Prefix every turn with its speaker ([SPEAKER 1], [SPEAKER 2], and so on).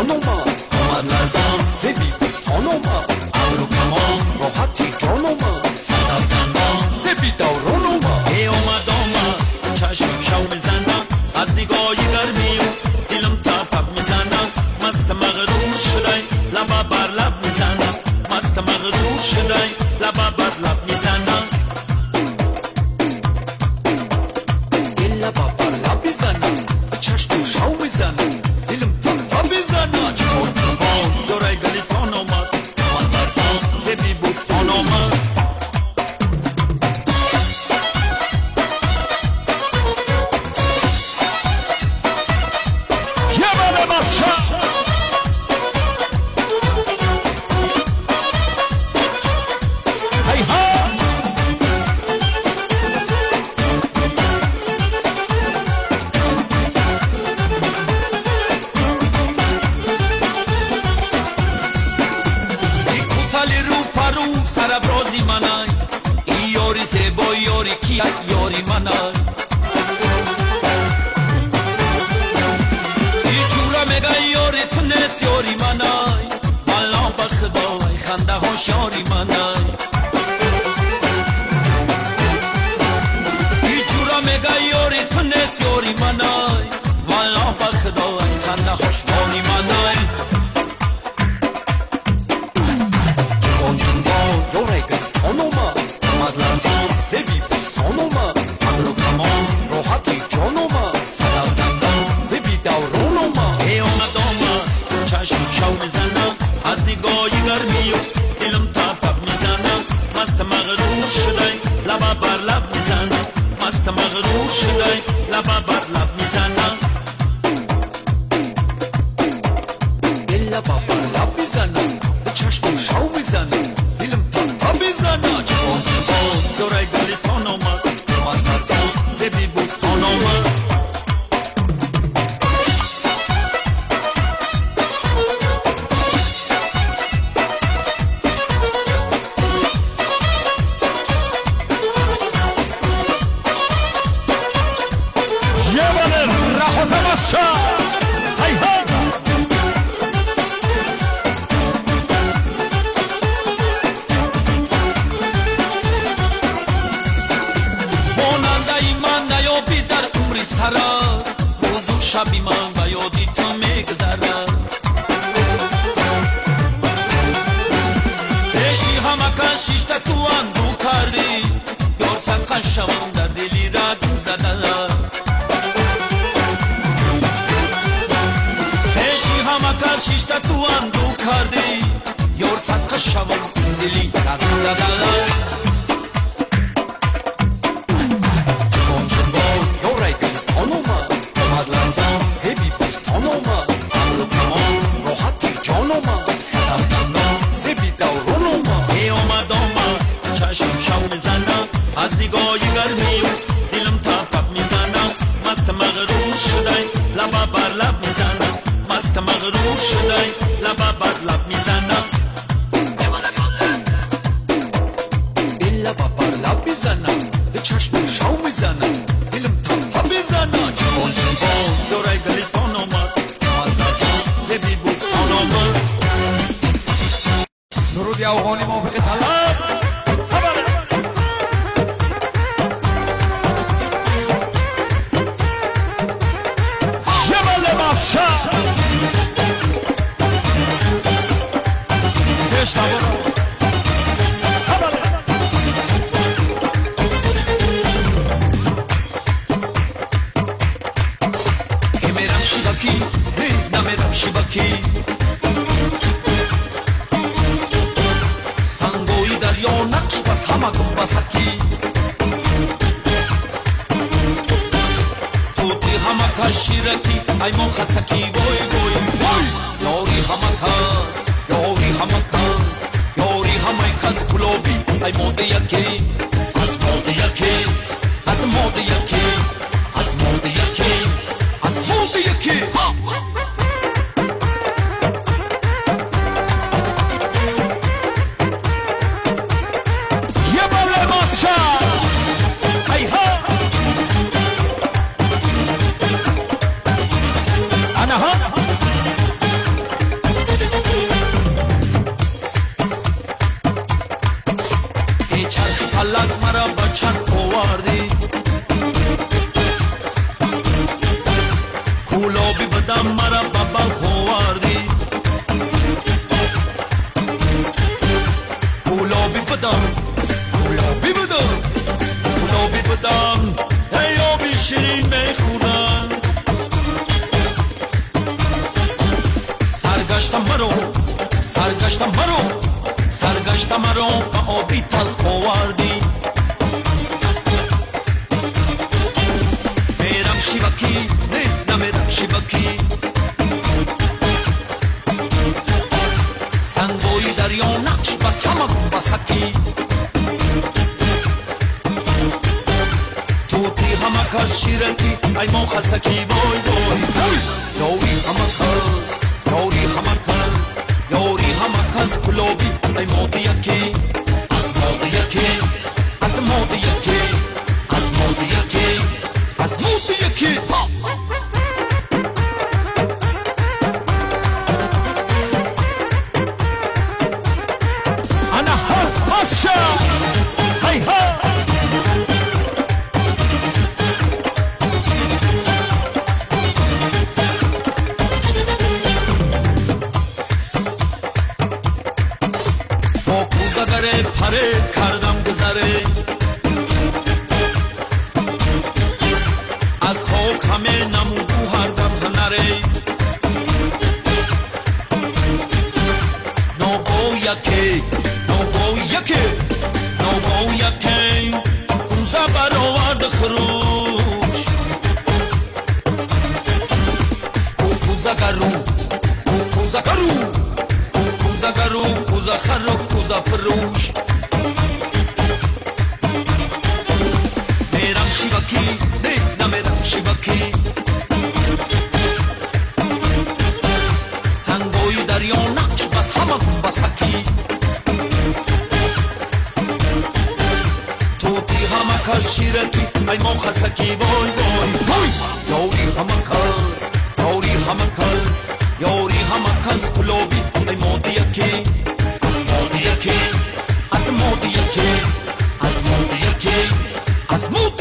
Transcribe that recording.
[SPEAKER 1] گلستان اومد، آمد لرزان زبی بستان اومد، ابرو کمان راحتی جان اومد، صدف دندان زبی دوران اومد.
[SPEAKER 2] ای اومد آمد چشم شو میزنم، از نگاهی گرمی و دلم تپپ میزنم، مست مغرور شده لبا بر لب میزنم، مست مغرور شده لبا بر لب میزنم،
[SPEAKER 1] دل لبا بر لب میزنم، چشم شو میزنم، دلم تپپ میزنم.
[SPEAKER 2] جوان جوان دورای گلستان اومد، آمد لرزان زبی بوستان اومد. سرابروزی منای، ای یاری زیبا یاری کیا یاری منای، ای جورا میگه یاری تو نیست یاری منای، والا به خدای خنده هاش یاری منای، ای جورا میگه یاری تو نیست یاری منای، والا به خدای خنده هاش یاری منای.
[SPEAKER 1] گلستان اومد، آمد لرزان زبی بستان اومد، ابرو کمان راحتی جان اومد، صدف دندان زبی دوران اومد.
[SPEAKER 2] ای اومد آمد چشم شو میزنم، از نگاهی گرمی و دلم تپپ میزنم، مست مغرور شده لبا بر لب میزنم، مست مغرور شده لبا بر لب میزنم،
[SPEAKER 1] دل لبا بر لب میزنم، چشم شو میزنم، دلم تپپ میزنم.
[SPEAKER 2] جوان جوان دورای گلستان اومد، آمد لرزان زبی بوستان اومد. روز و شبی من به یادی تو میگذرد، پیشی همه کشیشته تو اندو کردی، یار صدقه شوم در دلی رگم زده، پیشی همه کشیشته تو اندو کردی، یار صدقه شوم دلی رگم زده.
[SPEAKER 1] گلستان اومد، آمد لرزان زبی بستان اومد، ابرو کمان راحتی جان اومد، صدف دندان زبی دوران اومد.
[SPEAKER 2] ای اومد آمد چشم شو میزنم، از نگاهی گرمی و دلم تپپ میزنم، مست مغرور شده لبا بر لب میزنم، مست مغرور شده لبا بر لب میزنم،
[SPEAKER 1] دل لبا بر لب میزنم، چشم شو میزنم، دلم تپپ میزنم.
[SPEAKER 2] جوان جوان دورای گلستان اومد، آمد لرزان زبی بوستان اومد.
[SPEAKER 1] سرود افغانی موافق طلب.
[SPEAKER 2] سنگوی دریا نقش بست همه گنبسکی، توتی همه کس شیرکی ای ما خسکی، وای وای وای یاری همه کس، یاری همه کس، یاری همه کس گلابی ای ماده یکی، از ماده یکی، از ماده یکی، از ماده یکی، از ماده یکی.
[SPEAKER 1] Hey ha!
[SPEAKER 2] Саргашта маро, саргашта маро, саргашта маро ба оби талх овардӣ. Мерам шивакӣ, не намерам шивакӣ. Сангои дарё нақш бас ҳама гумбасакӣ. Тути ҳама кас ширакӣ, ай мо хасакӣ, вой вой вой. Ёри ҳама кас, ёри ҳама кас, ёри ҳама кас кулобӣ, ай моди якӣ. Аз моди якӣ, аз моди якӣ, аз моди якӣ, аз моди якӣ.
[SPEAKER 1] Ана ҳа асша! Ҳай ҳа!
[SPEAKER 2] Бо кӯзагаре паре кардам гузаре, аз хок ҳаме намуду ҳардам ҳунаре. Ногояке, ногояке, ногояке кӯза баровард хурӯш. Ӯ кӯзагару, ӯ кӯзагару, ӯ кӯзагару, кӯзахару, кӯзафурӯш. Мерам шивакӣ, не намерам шивакӣ. Сангои дарё нақш бас ҳама гумбасакӣ. Тути ҳама кас ширакӣ, ай мо хасакӣ, вой вой вой. Ёри ҳама кас, ёри ҳама кас, ёри ҳама кас кулобӣ, ай моди якӣ. Аз моди якӣ, аз моди якӣ, аз моди якӣ, аз моди